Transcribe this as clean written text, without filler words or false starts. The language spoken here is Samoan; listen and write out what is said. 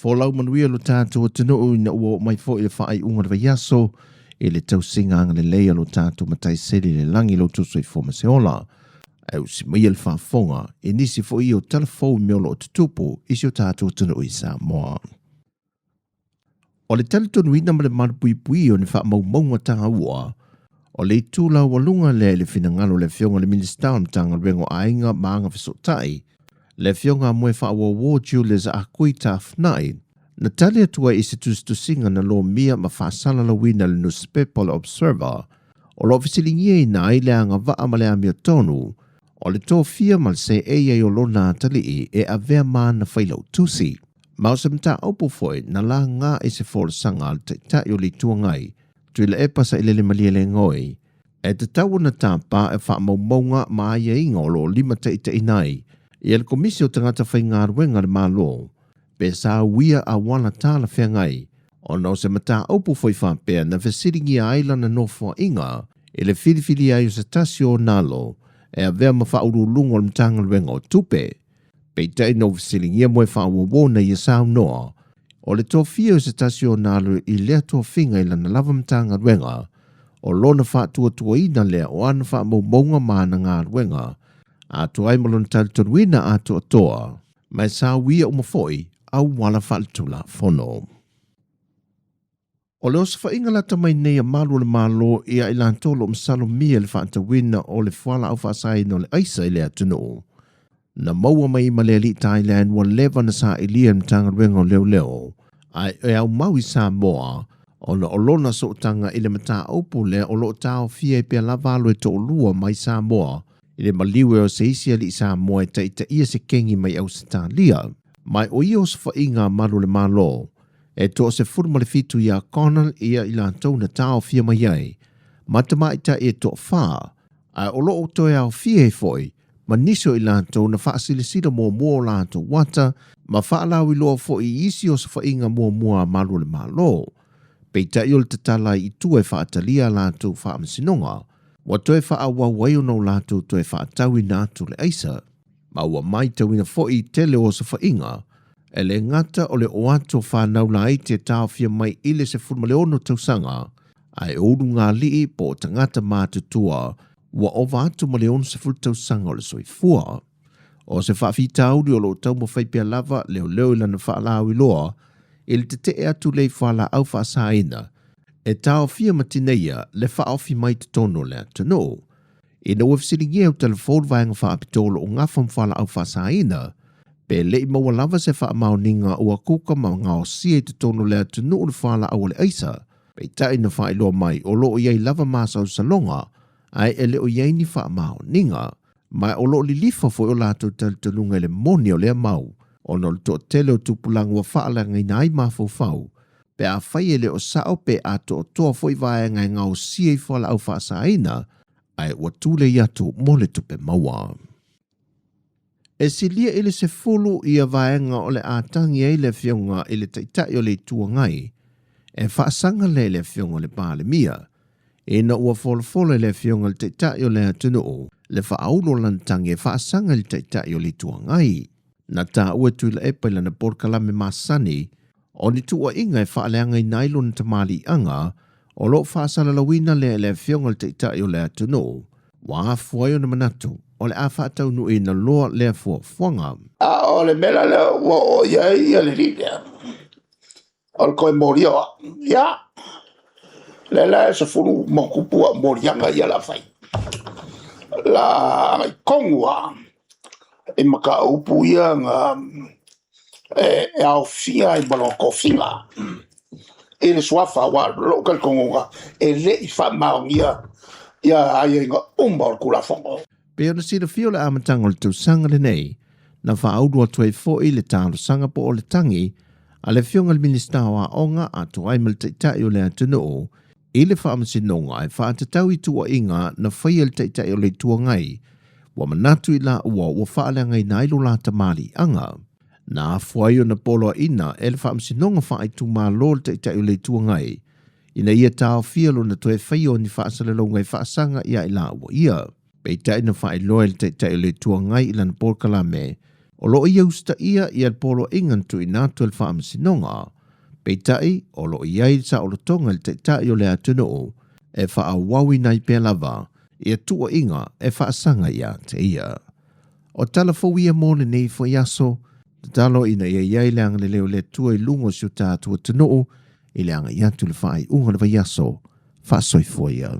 Folau manuia lo tatou atunuu ina ua oo mai foi le faaiuga o le vaiaso i le tausiga agalelei a lo tatou Matai Sili i le lagi lo outou soifua ma se ola. Ae usi maia le faafofoga i nisi foi o tala fou i mea o lo o tutupu i si o tatou atunuu i Samoa. O le talitonuina ma le malupuipuia o ni faamaumauga taua, o le itu laualuga lea i le finagalo o le Afioga i le Minisita o le Matagaluega o Aiga ma Agafesootai, le Afioga a Moefaauouo Julius Ah Kui Tafnai, na tali atu ai i se tusitusiga na lomia ma faasalalauina e le nusipepa o le Observer, o lo o fesiligiaina ai le agavaa ma le amiotonu o le tofia ma le seei ai o lona atalii e avea ma ana failautusi. Ma o se mataupu foi na laga i se folasaga a le Taitai o le Itu Agai, Tuilaepa Sailele Malielegaoi, e tatau ona tapa e faamaumauga ma aiaiga o lo o limataitaiina ai ia le Komisi o Tagata Faigaluega a le Malo pe sa uia auala talafeagai ona o se mataupu foi faapea na fesiligia ai lana nofoaiga i le filifilia ai o se tasi o ona alo e avea ma faauluuluga o le Matagaluega o Tupe. Peitai na ua fesiligia Moefaauouo na ia saunoa o le tofia o se tasi o ona alo i lea tofiga i lana lava Matagaluega o lona faatuatuaina lea o ana faamaumauga ma ana galuega atoa ai ma lona talitonuina atoatoa ma e sa uia uma foi auala faaletulafono. O le osofaiga lata mai nei a malu o le Malo ia i latou o lo o masalomia i le faatauina o le fualaau faasaina o le aisa i le atunuu, na maua mai ma le alii Thailand ua leva na sailia e le Matagaluega o Leoleo ae e aumau i Samoa ona o lona sootaga i le mataupu lea o lo o taofia ai pea lava alo e toalua mai Samoa i le maliu e o se isi alii Samoa e taitaia se kengi mai Ausetalia. Ma o ia osofaiga a malu o le Malo e toa 17 iā Connell ia i latou na taofia mai ai ma tamaitai e toafa, ae o lo o toe aofia ai foi ma nisi o i latou na faasilasila muamua o latou ata ma faalauiloa foi i isi osofaiga muamua a malu o le Malo. Peitai o le tatala ai i tua e faatalia a latou faamasinoga, ua toe faaauau ai ona o latou toe faatauina atu le aisa. Ma ua matauina foi i tele o osofaiga, e le gata o le oo atu o fanau laiti e taofia mai i le 16 tausaga, ae o ulugalii po o tagata matutua ua ova atu ma le 60 tausaga o le soifua. O se faafitauli o lo o taumafai pea lava leoleo i lana faalauiloa i le tetee atu lea i fualaau faasaina e taofia ma tineia le faaofi mai totonu o le atunuu. Ina ua fesiligia e Utalafou le vaega faapitoa o lo o gafa ma fualaau faasaina, pe le i maua lava se faamaoniga ua kuka ma gaosia i totonu o le atunuu le fualaau a le aisa, peitai na faailoa mai o lo o i ai lava masalosaloga ae e le o i ai ni faamaoniga. Ma o lo o lilifa foi o latou talitonuga i le moni o lea mau, ona o le toatele o tupulaga ua faaleagaina ai mafaufau, pe afai e le o sao pe atoatoa foi vaega e gaosia i fualaau faasaina, ae ua tulei atu mo le tupe maua. E silia i le 10 ia vaega o le a tagi ai le Afioga i le Taitai o le Itu Agai e faasaga lea i le Afioga i le Palemia, ina ua folafola i le Afioga i le Taitai o le atunuu le faaulu o lana tagi e faasaga i le Taitai o le Itu Agai. Na taua e Tuilaepa i lana polokalame masani o ni tuuaiga e faaleagaina ai lona tamaliiaga o lo o faasalalauina lea e le Afioga i le Taitai o le atunuu, ua afua ai ona manatu o le a faataunuuina loa lea fuafuaga. A o le mea la lea ua oo i ai le alii lea, o le toe molia o au. Ia, lea la e 10 ma tupu au moliaga ia la fai. La agai tonu lava i mataupu ia na e aofia ai ma lona tofiga i le suafa, aua o lou talitonuga e le i faamaonia ia aiaiga uma o le Tulafono. Pei ona silafia o le amataga o le tausaga lenei, na faaulu atu ai foi le talosaga po o le tagi a le Afioga i le Minisita o Aoga atoa ai ma le Taitai o le atunuu i le Faamasinoga e faatatau i tuuaiga na faia e le Taitai o le Itu Agai ua manatu i laua ua faaleagaina ai lo la tamaliiaga. Na afua ai ona poloaiina e le Faamasinoga Faaitumalo le Taitai o le Itu Agai ina ia taofia lona toe faia o ni faasalalauga e faasaga ia i laua ia. Peitai na faailoa e le Taitai o le Itu Agai i lana polokalame, O lo o ia usitaia ia le poloaiga na tuuina atu e le Faamasinoga, peitai o lo o i ai le saolotoga i le Taitai o le atunuu e faaauauina ai pea lava ia tuuaiga e faasaga ia te ia. O tala fou ia mo lenei foi aso, tatalo ina ia i ai le agalelei o le Atua i luga o si o tatou atunuu i le agai atu i le faaiuga o le vaiaso. Faasoifua ia.